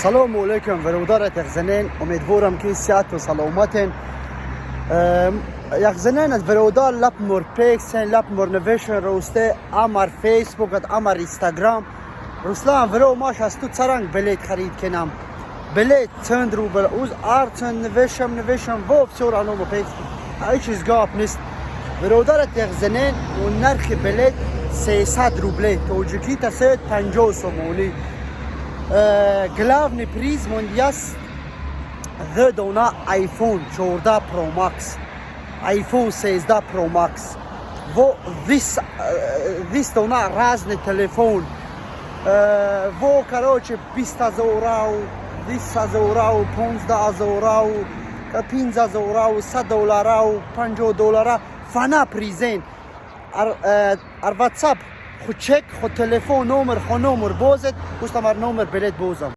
Салому алейкум, бародарат якзанен. Умедворам, ки сиҳату саломатен. Якзанен аз бародар лапмур пексен, лапмур навешен росте амар Фейсбук, амар Инстаграм. Руслан, веро маш аз ту царанг билет харид кенам. Билет чанд рубл уз арчанд навешам, навешам во всё равно мо пекс. Ҳеҷ чиз гап нест. Бародарат якзанен, у нархи билет 300 рубле, тоҷикӣ та 50 сомонӣ. Главный приз мондияст д дона iPhone 14 Pro Max, iPhone 13 Pro Max во 20 дона разный телефон во, короче, 20 ҳазорау, 20 ҳазорау, 15 ҳазорау, 5 ҳазорау, 100 долларау, 50 доллара фана призен. Ар WhatsApp ху чек, ху телефон номер, ху номер бозед, густам ар номер билет бозам.